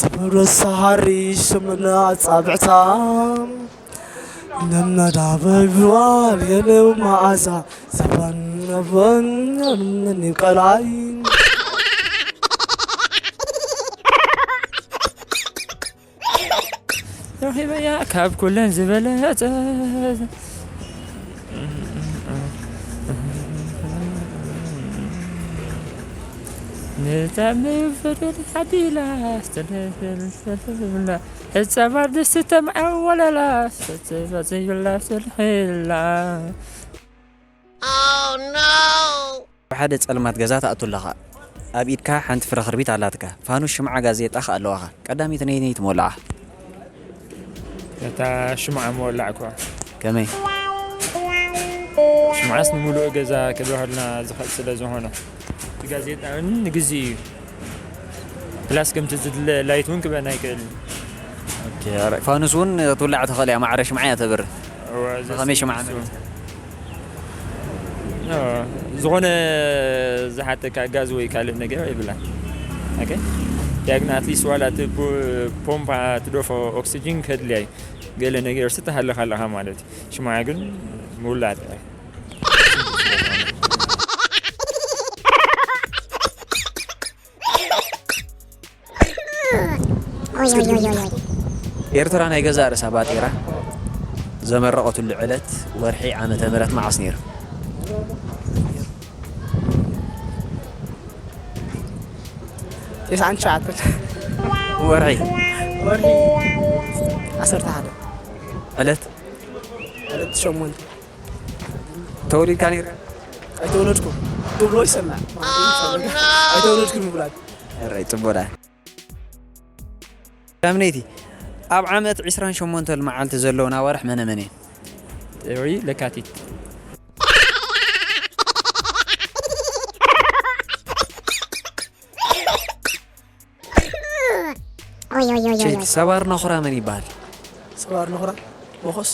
ትብረስ ሰሃሪ ሽምና ኣጻብዕታ ነመዳበብዋል የለው መዓዛ ዘበን ነበን ቀላይ ረኺበያ ካብ ኩለን ዝበለጸ ንጣሚ ፍርድ ሓዲላ ስተደብላ ሕጸባ ድስቲ ተምዐ ወለላ ስተበጽብላ ስተልሕላ ኣብ ሓደ ጸልማት ገዛ ትኣቱ ኣለኻ። ኣብ ኢድካ ሓንቲ ፍረ ክርቢት ኣላትካ። ፋኑስ፣ ሽምዓ፣ ጋዜጣ ከኣ ኣለዋኻ። ቀዳመይቲ ነየነይቲ ትመልኣ? ነታ ሽምዓ ምወላዕኳ። ከመይ? ሽምዓስ ንምሉእ ገዛ ክበሃልና ዝኽእል ስለ ዝኾነ እቲ ጋዜጣ እውን ንግዜ እዩ። ፕላስ ከምቲ ዝድለ ላይት እውን ክበና ይክእል እዩ። ኦኬ፣ ኣረ፣ ፋኑስ እውን ክትውላዕ ትኽእል እያ። ማዕረ ሽምዓ እያ ተብርህ። እወ፣ እዚ ከመይ ሽምዓ እሱ። መሊስካ? ኦ፣ ዝኾነ ዝሓተካ ጋዝ ወይ ካልእ ነገር የብላን። ኦኬ፣ ያግን ኣትሊስት ዋላ እቲ ፖ- ፖምፓ ትደፎ ኦክሲጅን ከድልያ እዩ። ገለ ነገር ስተሃለኻ ኣለኻ ማለት እዩ። ሽምዓ ግን ምውላዕ ጥራይ። ኦይ ኦይ ኦይ ኦይ። ኤርትራ ናይ ገዛእ ርእሳ ባጤራ ዘመረቐትሉ ዕለት፣ ወርሒ፣ ዓመተ ምህረት መዓስ ነይሩ? ተስዓን ትሽዓተን ወርሒ፣ ወርሒ ዓሰርተ ሓደ ዕለት ዕለት ሸሞንተ ተወሊድካ ነይርካ? ኣይተወለድኩም ትብሎ ይሰማዕ። ኣይተወለድኩም ይብላል። ራይ ጽቡዳ። ቀዳምነይቲ፣ ኣብ ዓመት ዕስራን ሸሞንተን መዓልቲ ዘለውና ኣዋርሕ መነ መን እየን? ጥሪ ለካቲት። ኦይ ኦይ ኦይ ኦይ። ሸይት፣ ሰባር ነኹራ መን ይበሃል? ሰባር ነኹራ ቦኾስ